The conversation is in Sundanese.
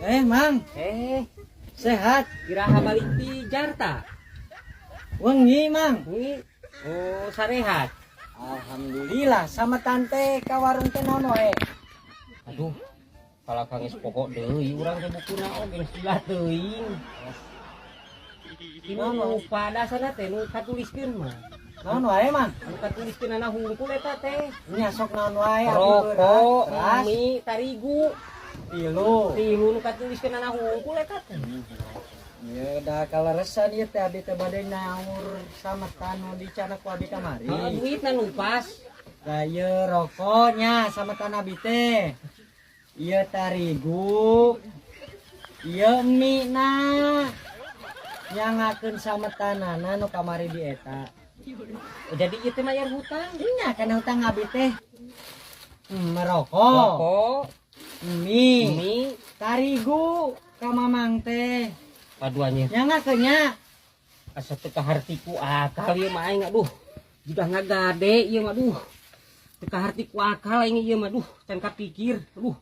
Eh, Mang, Eh, sehat? Iraha balik ti Jarta? Wengi, Mang. Ini, oh, sarehat? Alhamdulillah, sametan teh ka warung teh naon wae? Aduh, kalau kang geus pokok deui urang teh bukuna oge geus gila teuing. Ini nu padasana teh nu katuliskeun mah. Naon wae, Mang? Nu katuliskeun ana hungkul eta teh. Nya sok naon wae abi Rokok, beurang. Teras mie, tarigu. Tilu. Tilu nu katuliskeun ana hungkul eta teh. Ya da kaleresan ieu teh abi teh bade nyaur sametan nu dicandak ku abi kamari. Heeh, duitna nu pas. Da ieu rokoknya sametan abi teh. Ieu tarigu. Ieu mie na. Nyangakeun sametanana nu kamari di eta. Oh, jadi ieu teh mayar hutang. Nya kana hutang abi teh. Merokok, Rokok, mie, mie, tarigu ka mamang teh. Aduh, anjir. Nyangakeun nya. Asa teu kaharti ku akal ieu mah aing, aduh. Jiga ngagade ieu mah, aduh. Teu kaharti ku akal aing ieu mah, aduh, can kapikir. Aduh.